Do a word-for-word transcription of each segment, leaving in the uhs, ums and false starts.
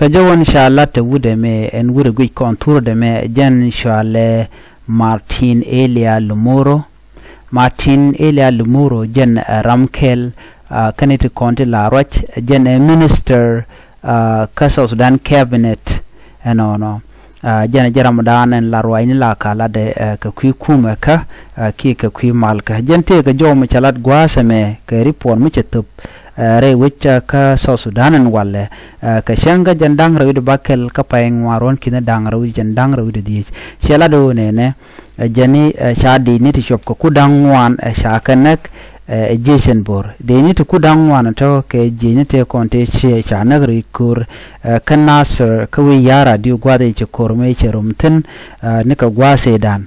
Kä jɛ wän ca lat te wut ɛmɛ, ɛn wut ɛ guic kɔn thur dɛmɛ, jɛn cɔalɛ Martin Elia Lumuro. Martin Elia Lumuro jɛn ɛ ram kɛl, ah, kä ni ti kɔn ti la ruac, jɛn ɛ minister, ah, kä South Sudan cabinet ɛnɔnɔ. Ah, jɛn ɛ jɛ ram dan ɛn la ruac ni la ka lat ɛ, eh, kɛ kui̱ kumɛ kä, ah, kiɛ kɛ kui̱ mal kä. Jɛn tëë kɛ jɔw mi ca lat gua̱a̱th ɛmɛ kɛ report mi cɛ thop, eh, rɛy wec, eh, kä South Sudan ɛn walɛ, eh, kɛ cäŋ kä jɛn da̱ŋ rɛw wi̱cdɛ bäkɛl kä pay ŋuan ruɔ̱n ki̱n da̱ŋ rɛw wi̱cdɛ jɛn da̱ŋ rɛw wi̱cdɛ dhieec. Ciɛ lat ɣöö nɛnɛ, eh, jɛn i̱, eh, ca di̱i̱t ni ti cuɔp kɛ ku da̱ŋ ŋuan, eh, ca kɛ näk, eh, ɛ jiec ɛn bo̱r. Di̱i̱t ni ti ku da̱ŋ ŋuan tɔ̱ kɛ jiec ni tëë kɔn tëë ciɛ ca näk rɛy ko̱r, eh, kä Nasir kä wi̱i̱ ya̱r a diw gua̱th i̱ ci ko̱r mëë cɛ rom thi̱n, eh, ni kɛ gua̱a̱th i̱ dan.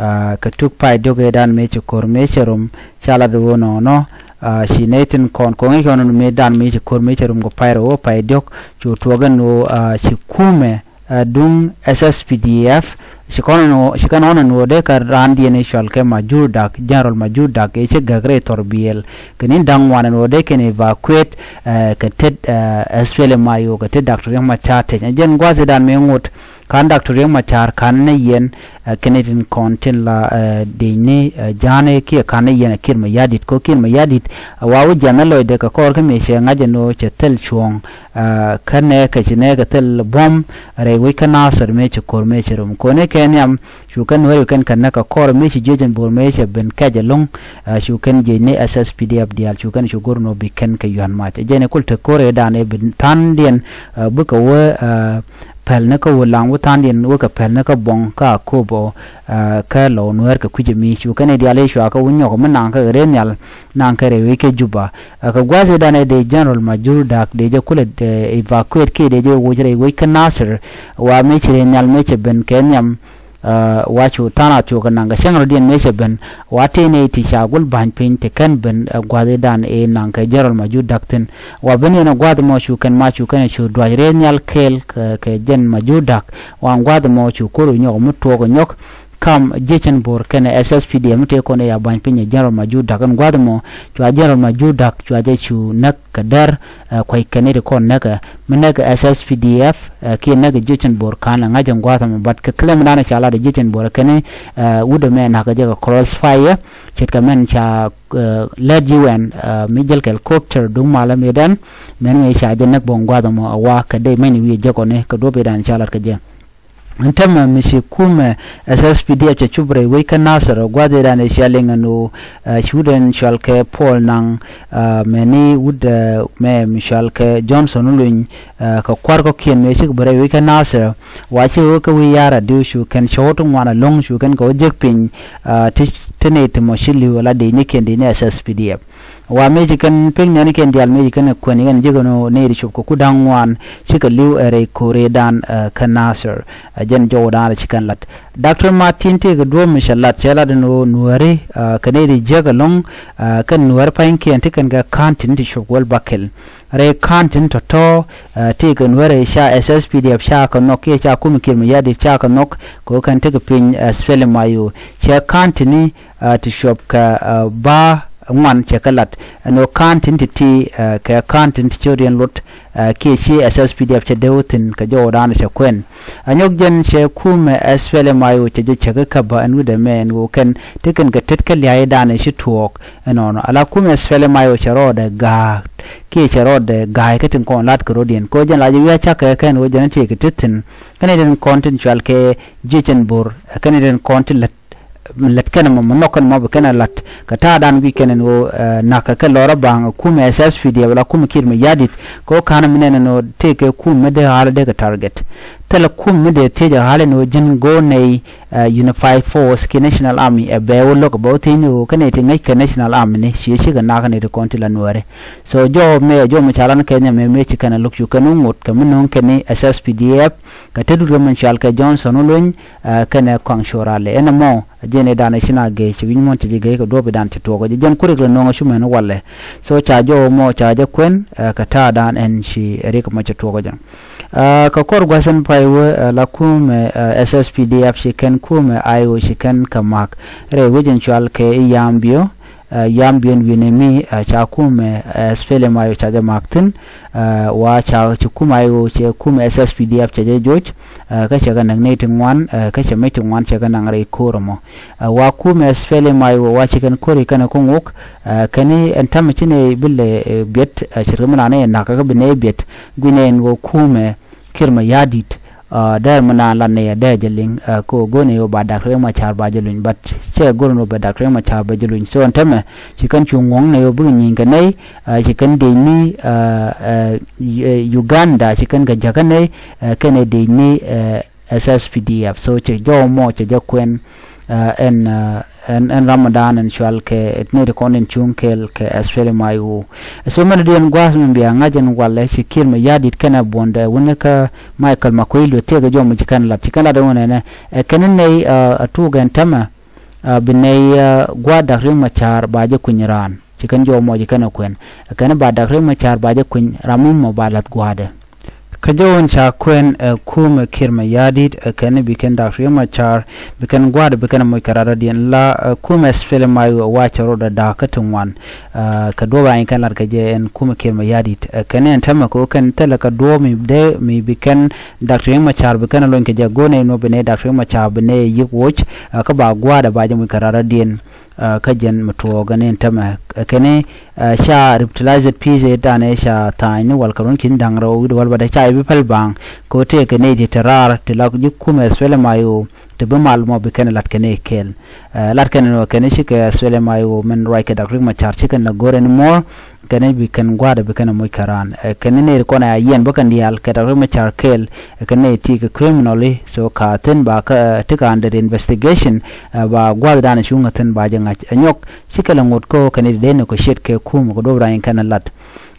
Ah, kɛ tuk pay diɔk ëë dan mëë ci ko̱r mëë cɛ rom, ca lat ɣöö nɔnɔ, ah, ci nɛy tin kɔn ko̱ŋ i̱ kɔn mëë dan mëë ci ko̱r mëë cɛ rom kɛ pay rɛw ɣöö pay diɔk cu tuɔɔk ɛn ɣöö, ah, ci kumɛ, ah, duŋ S S P D F, ci kɔn ɛn ɣöö, ci kɛn ɣɔn ɛn ɣöö dee kɛ raandiɛn i̱ cɔal kɛ Majur Dak, General Majur Dak, i̱ ci gäk rɛy thɔr biɛl kɛ ni̱n da̱ŋ ŋuan ɛn ɣöö dee kɛn evacuate, eh, kɛ tet, eh, S P L M I O, kɛ tet Doctor Riek Machar Teny. Ɛ jɛn gua̱a̱th i̱ dan mëë ŋot, ka̱n Doctor Riek Machar ka̱n ni yɛn, eh, kɛn i̱ tin kɔn tin la, eh, di̱i̱t ni, eh, ja̱a̱n i̱ kiɛ ka̱n ni yɛn ɛ Kiir Mayardit. Kɛ Kiir Mayardit, eh, wa wä jiɛn ni lɔcdɛ kɛ kɔr kä mëë cɛ ŋa̱c ɛn ɣöö cɛ thil cuɔ̱ɔ̱ŋ, eh, kä nɛɛkɛ ci nɛɛkɛ thil buɔ̱m rɛy wec kä Nasir mëë ci ko̱r mëë ci rom. Kɔn i̱ kɛ nhiam cu kɛn Nuääri kɛn kɛ näk kɛ kɔr mëë ci jiec ɛn bo̱r mëë cɛ ben kɛc ɛlɔ̱ŋ, eh, cu kɛn jiec ni S S P D F diaal cu kɛn cu go̱r nɔ bi kɛn kɛ yua̱n mac. Ɛ jɛn i̱ kul te ko̱r ëë dan i̱ bi tha̱a̱ŋdiɛn, eh, bikɛ wä, eh, päl ni kä Ulaŋ, wä tha̱a̱ŋdiɛn wä kɛ päl ni kä Buɔ̱ŋ kä Akobo, ah, kä Lɔw Nuäär kɛ kui̱c ɛmi. Cu kɛn i̱ diaal i̱ cua kä wä nyɔk mi naŋ kä ɣöö rɛy nhial naŋ kä rɛy wec kä Juba. Ah, kɛ gua̱a̱th i̱ dan i̱ dee General Majur Dak dee jɛ kulɛ, eh, evacuate kiɛ dee jɛ woc rɛy wec kä Nasir, wa mëë ci rɛy nhial mëë cɛ ben kɛ nhiam, ah, wa cu tha̱a̱ŋ a thiok kɛ naŋ kɛ cäŋ rɔ̱diɛn mëë cɛ ben, wa tëë nɛy ti ca gul ba̱ny piny ti kɛn ben, eh, gua̱a̱th i̱ dan i̱ naŋ kɛ General Majur Dak thi̱n. Wa ben yɛn ɛ gua̱a̱th ɛmɔ cu kɛn ma cu kɛn ɛ cu duac rɛy nhial kɛɛl kɛ, kɛ jɛn Majur Dak. Wa gua̱a̱th ɛmɔ cu ko̱r ɛ nyɔk mi tuɔɔk ɛ nyɔk. Kam jiec ɛn bo̱r kɛnɛ S S P D F mi tëë kɔn ɛ ya ba̱ny piny ɛ General Majur Dak ɛn gua̱a̱th ɛmɔ cua General Majur Dak cua jɛ cu näk kɛ dɛr, eh, kua̱c kɛn i̱ ti kɔn näk ɛ. Mi näk S S P D F, eh, kiɛ näk jiec ɛn bo̱r ka̱n lɛ ŋa̱c ɛn gua̱a̱th ɛmɔ, but kɛ claim dan ca lat jiec ɛn bo̱r kɛn i̱, eh, wut ɛmɛ na̱k ɛ jɛ kɛ crossfire. Ce̱tkɛ mɛn ca, eh, lät ji̱ wɛn, eh, mi jɛl kɛ helicopter duŋ malä mëë dan, mɛn mëë ca jɛ näk bä ɛn gua̱a̱th ɛmɔ ɛ wa kɛ dee mɛn wi̱i̱ jɛ kɔn i̱ kɛ duɔ̱p i̱ dan ca lat kɛ jɛ. Ɛn täämɛ mi ci kumɛ S S P D F cɛ cup rɛy wec kä Nasir, gua̱th i̱ dan i̱ cia liŋ ɛn ɣöö, eh, ci wut ɛn cɔal kɛ Paul Nang, eh, mɛni wut, eh, mɛ mi cɔal kɛ Johnson Oluny, eh, kɛ kua̱r kɔ̱kiɛn mëë cikɛ bä rɛy wec kä Nasir, wa ci ɣöö kä wi̱i̱ ya̱r a diw cu kɛn cɔw ti ŋuan ɛlɔ̱ŋ cu kɛn kɛ wä jek piny, eh, ti, ti nɛy ti mɔ ci li̱w ala dec ni kiɛn dec ni S S P D F. Wa mëë ci kɛn pek nɛɛni kɛn diaal mëë ci kɛn ɛ kuɛn yɛn jek ɛn ɣöö nɛy ti cop kɛ ku da̱ŋ ŋuan cikɛ li̱w ɛ rɛy ko̱riɛdan, eh, kä Nasir. Eh, jɛn jɔwdan ci kɛn lat. Doctor Martin tëëkɛ duɔ̱ɔ̱p mi cɛ lat, cɛ lat ɛn ɣöö Nuääri, eh, kɛ nɛy ti jiäk ɛlɔ̱ŋ, eh, kɛn Nuääri pa̱nykiɛn ti kɛn kɛ ka̱n tin ti cop wäl bäkɛl. Rɛy ka̱n tin tɔ̱tɔ̱, eh, tëëkɛ Nuääri ca S S P D F ca kɛ nhɔk kiɛ ca kumɛ Kiir Mayardit ca kɛ nhɔk kɛ ɣöö kɛn tekɛ piny, eh, S P L M I O. Cɛ ka̱n tini, ah, ti cuɔp kɛ, ah, bä ŋuan cɛ kɛ lat. Ɛn ɣöö ka̱n tin ti ti, ah, kɛ ka̱n tin ti cio̱diɛn luɔt, ah, kiɛ ci S S P D F cɛ dee wä thi̱n kɛ jɔwdan cɛ kuɛn. Anyɔk jɛn cɛ kumɛ S P L M I O cɛ jɛ cɛ kɛ käp bä ɛn wi̱cdɛ mɛ ɛn ɣöö kɛn ti kɛn kɛ tet kä lia̱a̱cdan ci tuɔɔk. Ɛnɔnɔ ala kumɛ S P L M I O cɛ rɔɔdɛ ga̱a̱k kiɛ cɛ rɔɔdɛ ga̱a̱c kä tin kɔn lat kɛ rɔ̱diɛn. Kɛ ɣöö jɛn la jɛ wi̱i̱ a cak kɛ kɛn ɣöö jɛn a tëëkɛ ti thi̱n. Kɛn ɛ den kɔn tin cual kɛ jiec ɛn bo̱r, kɛn ɛ den kɔn tin lät lät kɛn mɔ, mɔ nhɔk kɛn mɔ bi kɛn a lat kɛ ta̱a̱dan guic kɛn ɛn ɣöö, eh, na̱kɛ kɛ lɔrä ba̱a̱ŋ kumɛ S S P D F wala kumɛ Kiir Mayardit. Kɛ ɣöö ka̱n mi nɛn ɛn ɣöö tëëkɛ kumɛ mi dee ɣa̱l dee kɛ target. Thilɛ kumɛ mi dee thiec ɛ ɣa̱l ɛn ɣöö ji̱n go̱o̱r nɛy, eh, Unified Force kiɛ National Army ɛ bɛ wä lo̱k ɛ bɛ wä thiec ni ɣöö kɛn ɛ ti ŋäc kɛ National Army ni ci cikɛ nak ni ti kɔn ti la Nuääri. So jɔw mɛ jɔw mɛ ca lan kɛ nyɛ mɛ mɛ ci kɛn ɛ lo̱k cu kɛn wä ŋot kɛ mi no̱o̱ŋ kɛn ni S S P D F kɛ te dut kɛ mɛn cual kɛ Johnson Oluny, eh, kɛnɛ kɔaŋ cuɔr alɛ ɛn ɛmɔ. Jɛn ɛ dan ɛ ci na gɛy ci wi̱ny muɔ̱n cɛ ji̱ gɛy kɛ duɔ̱ɔ̱p ɛ dan cɛ tuɔɔk ɛ jɛ jɛn kurik lɛ nuɔ̱ŋ ɛ cu mɛn walɛ. So ca jɔw mɔ ca jɛ kuɛn, eh, kɛ ta̱a̱ dan ɛn ci rik mɔ cɛ tuɔɔk ɛ jɛ. Eh, kɛ kɔr gua̱th ɛn pay wee, eh, la kumɛ, eh, S S P D F ci kɛn kumɛ I O ci kɛn kɛ ma̱k rɛy wec ɛn cual kɛ i̱ Yambio, Yam biɛn wi̱n ɛ mi ca kumɛ SPLM-IO ca jɛ mak thi̱n. Wa ca ci kumɛ IO cɛ kumɛ SSPDF cɛ jɛ joc. Kä cɛ kɛ näk nɛy ti ŋuan, kä cɛ mec ti ŋuan cɛ kɛ naŋ rɛy ko̱r ɛmɔ. Wa kumɛ SPLM-IO wa ci kɛn ko̱ri kɛn ɛ kuŋ wok. Kɛn ɛn täämɛ ci nɛy bi lɛ biɛt, ce̱tkɛ mi la nɛy ɛ na̱k kä bi nɛy biɛt. Gui̱n ɛn wä kumɛ Kiir Mayardit. Dee mi naan lat ni yɛ dee jɛ liŋ, ko go̱o̱r ni yɛ ba Dak Riek Machar ba jɛ luny, but cɛ go̱o̱r ni bɛ Dak Riek Machar bɛ jɛ luny. So ɛn täämɛ ci kɛn cu ŋuɔ̱ŋ ni yɛ bikɛ nyieny kɛ nɛy, ci kɛn dec ni Uganda, ci kɛn kɛ jäkä nɛy, kɛn ɛ dec ni SSPDF. So cɛ jɔw mɔ cɛ jɛ kuɛn ɛn ɛn ɛn Ramadan ɛn cual kɛ nɛy ti kɔn in cuŋ kɛɛl kɛ SPLM-IO. So mɛn diɛn gua̱a̱th mi bia ŋa̱c ɛn walɛ ci Kiir Mayardit kɛnɛ buɔ̱ndɛ wuni kä Michael Makuei Lueth tëëkɛ jɔw mi ci kɛn lat, ci kɛn lat ɛn wunɛ nɛ ɛ kɛn nɛy a tuuk ɛn täämɛ bi nɛy gua̱a̱th Dak Riek Machar ba jɛ kuny raan. Ci kɛn jɔw mɔ ci kɛn ɛ kuɛn ɛ kɛn ba Dak Riek Machar ba jɛ kuny ram mi mɔ ba la̱th gua̱a̱dɛ. Kä jɔw in ca kuɛn ɛ kumɛ Kiir Mayardit ɛ kɛn bi kɛn Dak Riek Machar bi kɛn gua̱a̱dɛ bi kɛn moc kɛ radɔ̱diɛn la ɛ kumɛ SPLM-IO ɛ wa cɛ rɔɔdɛ da̱a̱k kä ti ŋuan. Kɛ duɔ̱p a in kɛn lat kɛ jɛ ɛn kumɛ Kiir Mayardit ɛ kɛn ɛn täämɛ kɛ kɛn thilɛ kɛ duɔ̱p mi dee mi bi kɛn Dak Riek Machar bi kɛn lony kɛ jɛ go̱o̱r nɛy nuɔ̱p bi nɛy Dak Riek Machar bi nɛy yi̱k woc. Kä ba gua̱a̱dɛ ba jɛ moc kɛ radɔ̱diɛn. Kä jɛn mi tuɔɔk ɛn in täämɛ kɛn ca revitalized peace ɛ danɛ ca tha̱a̱ny ni wal kɛ ruɔ̱n ki̱n da̱ŋ rɛw wi̱cdɛ wäl bädɛ ca i̱ bi päl ba̱a̱ŋ. Kɛ ɣöö tëëkɛ nɛy ti te raar ti la ji̱ kumɛ SPLM-IO ti bi mal mɔ bi kɛn lat kɛ nɛy kɛɛl. Lat kɛn ɛn ɣöö kɛn cikɛ SPLM-IO mɛn ruac kɛ Dak Riek Machar cikɛn la go̱r ɛn muɔ̱ɔ̱r. Kɛn bi kɛn gua̱a̱dɛ bi kɛn moc kɛ raan kɛn nɛy ti kɔn a yiɛn bä kɛn diaal kɛ Dak Riek Machar kɛɛl. Kɛn nɛy ti kɛ criminally so ka thi̱n ba kä ti ka under investigation. Ba gua̱a̱th danɛ cuŋ kä thi̱n ba jɛ ŋa̱c ɛ nyɔk cikɛ lɛ ŋot kä kɛn nɛy ti dee negotiate kɛ kumɛ kɛ duɔ̱p rany kɛn lat.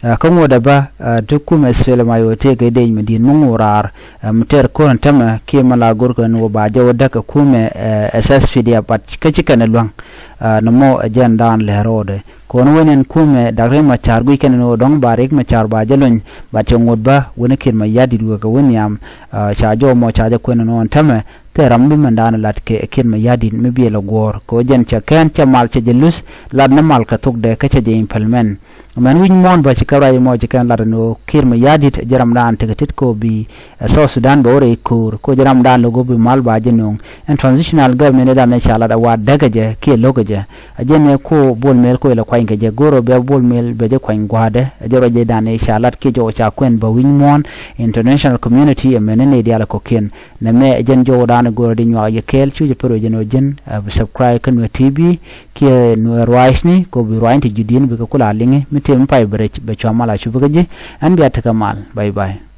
Kä ŋot ɛ bä ti kumɛ SPLM-IO tëëkɛ dec mi di̱i̱t mi ŋo̱o̱r raar mi tɛr ko̱r ɛn täämɛ kiɛ mi la go̱r kɛ ni wä ba jɛ wä däk kɛ kumɛ SSPDF, but kä ci kɛn ɛ luäŋ. Nɔmɔ ɛ jɛn daan lɛ ro̱o̱dɛ. Kɔn wen ɛn kumɛ Dak Riek Machar guic kɛn ni wä dɔ̱ŋ ba Riek Machar ba jɛ luny, but cɛ ŋot bä wen Kiir Mayardit wekɛ wen nhiam. Ca jɔw mɔ ca jɛ kuɛn ni wä ɛn täämɛ thil ram mi mɛn daan lat kɛ Kiir Mayardit mi biɛl ɛ guɔ̱ɔ̱r kɛ ɣöö jɛn cɛ kɛn cɛ mal cɛ jɛ luth. Lat ni mal kɛ thokdɛ kä cɛ jɛ implement. Mɛn wi̱c muɔ̱ɔ̱n bä ci kɛ ruac mɔ ci kɛn lat ni ɣöö Kiir Mayardit jɛ ram daan tekɛ tit kɛ ɣöö bi ɛ South Sudan bɛ wä rɛy ko̱o̱r kɛ ɣöö jɛ ram daan lo̱k ɣöö bi mal ba jɛ nööŋ. Ɛn transitional government ɛ daan ɛ ca lat ɛ wa däkɛ jɛ kiɛ lo̱kɛ jɛ. Ɛ jɛn ɛ ko Bol Mel ko ilɛ kuany kɛ jɛ go̱o̱r ɣöö bɛ Bol Mel bɛ jɛ kuany gua̱a̱dɛ ɛ jɛ ruac jɛ daan ɛ ca lat kiɛ jɔw ca kuɛn bä wi̱c muɔ̱ɔ̱n. International community ɛ mɛn ni nɛy diaal ɛ kɔ̱kiɛn. Nɛmɛ ɛ jɛn jɔwdan go̱o̱rä di nyuak yɛ kɛɛl cu jɛ pär wecin ɔ ji̱n. Bi subscribe kä Nuer T V kiɛ Nuer Ruacni kɛ bi ruacni ti ji̱ di̱n bikɛ kula liŋi mi tëë mi pay bɛ rɛc bɛ cua mal a cu bikɛ ji̱. Ɛn bia tekɛ mal. Bye bye.